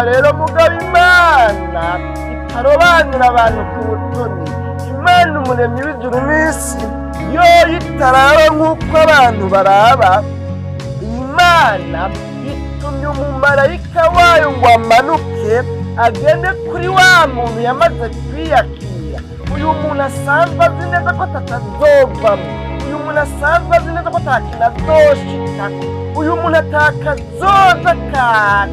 Rero mugabo, Imana itarobanura abantu ku butoni, Imana umuremyi w'ijuru n'isi, yoyo itaraba nk'uko abantu baraba. Imana itumye umumarayika wayo ngo amanuke agende kuri wa muntu yamaze kwiyakira. Uyu muntu asanzwe azi neza ko atazovamo, uyu muntu asanzwe azi neza ko atakintu azoshikako, uyu muntu atakazoza ka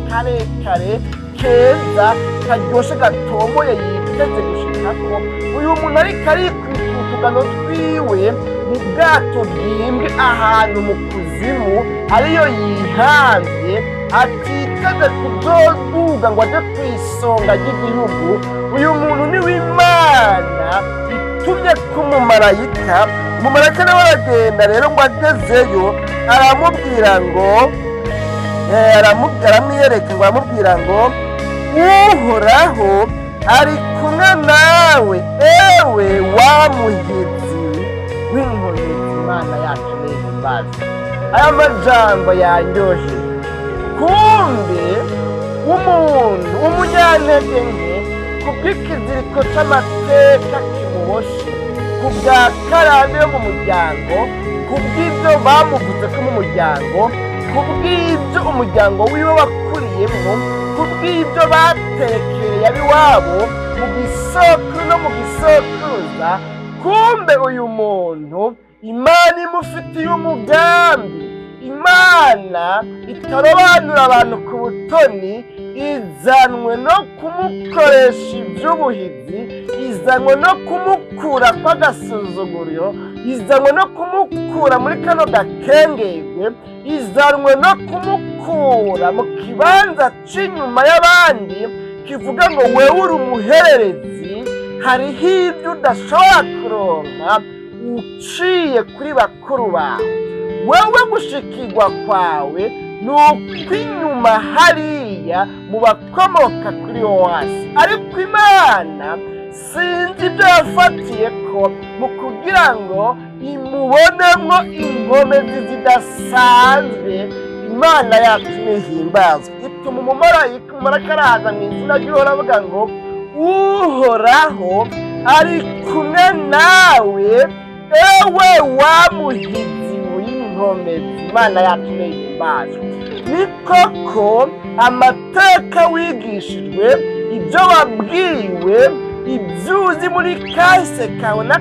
karekare keza karyoshe gatomoye yiteze gushikako. Uyu muntu ariko arikubita utugano twiwe mu bwato bwimbwe ahantu mu kuzimu, ariyo yihanze, atiteze kuzoduga ngo aje ku isonga ry'igihugu. Uyu muntu ni w'Imana itumye k'umumarayika. Umumarayika nawe aragenda rero, ngo agezeyo aramubwira ngo aramwiyereka, ngo aramubwira ngo: "Uhoraho ari kumwe nawe, ewe wa muhizi w'inkomezi." Imana yacu nihimbaze. Aya majambo yanyoheye. Kumbe umuntu w'umunyantege nke, kubw'ikiziriko c'amateka kimuboshe, ku bwa karande yo mu muryango, kubw'ibyo bamuvuze ko mu muryango, kubw'ibyo umuryango wiwe wakuriyemwo, kubw'ibyo batekereye ab'iwabo mu gisokuru no mu gisokuruza, kumbe uyu muntu Imana imufitiye umugambi. Imana itarobanura abantu ku butoni izanwe no kumukoresha iby'ubuhizi, izanwe no kumukura kw'agasuzuguriro, izanwe no kumukura muri kano gakengegwe, izanwe no kumukura mu kibanza c'inyuma y'abandi kivuga ngo: "Wewe uri umuhererezi, hariho ibyo udashobora kuronka uciye kuri bakuru bawe. Wewe gushikirwa kwawe ni ukw'inyuma hariya mu bakomoka kuri Yowasi." Ariko Imana sinzi ibyo yafatiye ko mu kugira ngo imubonemo inkomezi zidasanzwe. Imana yacu nihimbazwe. Ituma umumarayika, umumarayika araza mu izina ry'Uhoraho, avuga ngo: "Uhoraho ari kumwe nawe, ewe wa muhizi w'inkomezi." Imana yacu nihimbazwe. Ni koko, amateka wigishijwe, ibyo wabwiwe, ibyo uzi muri kahise kawe na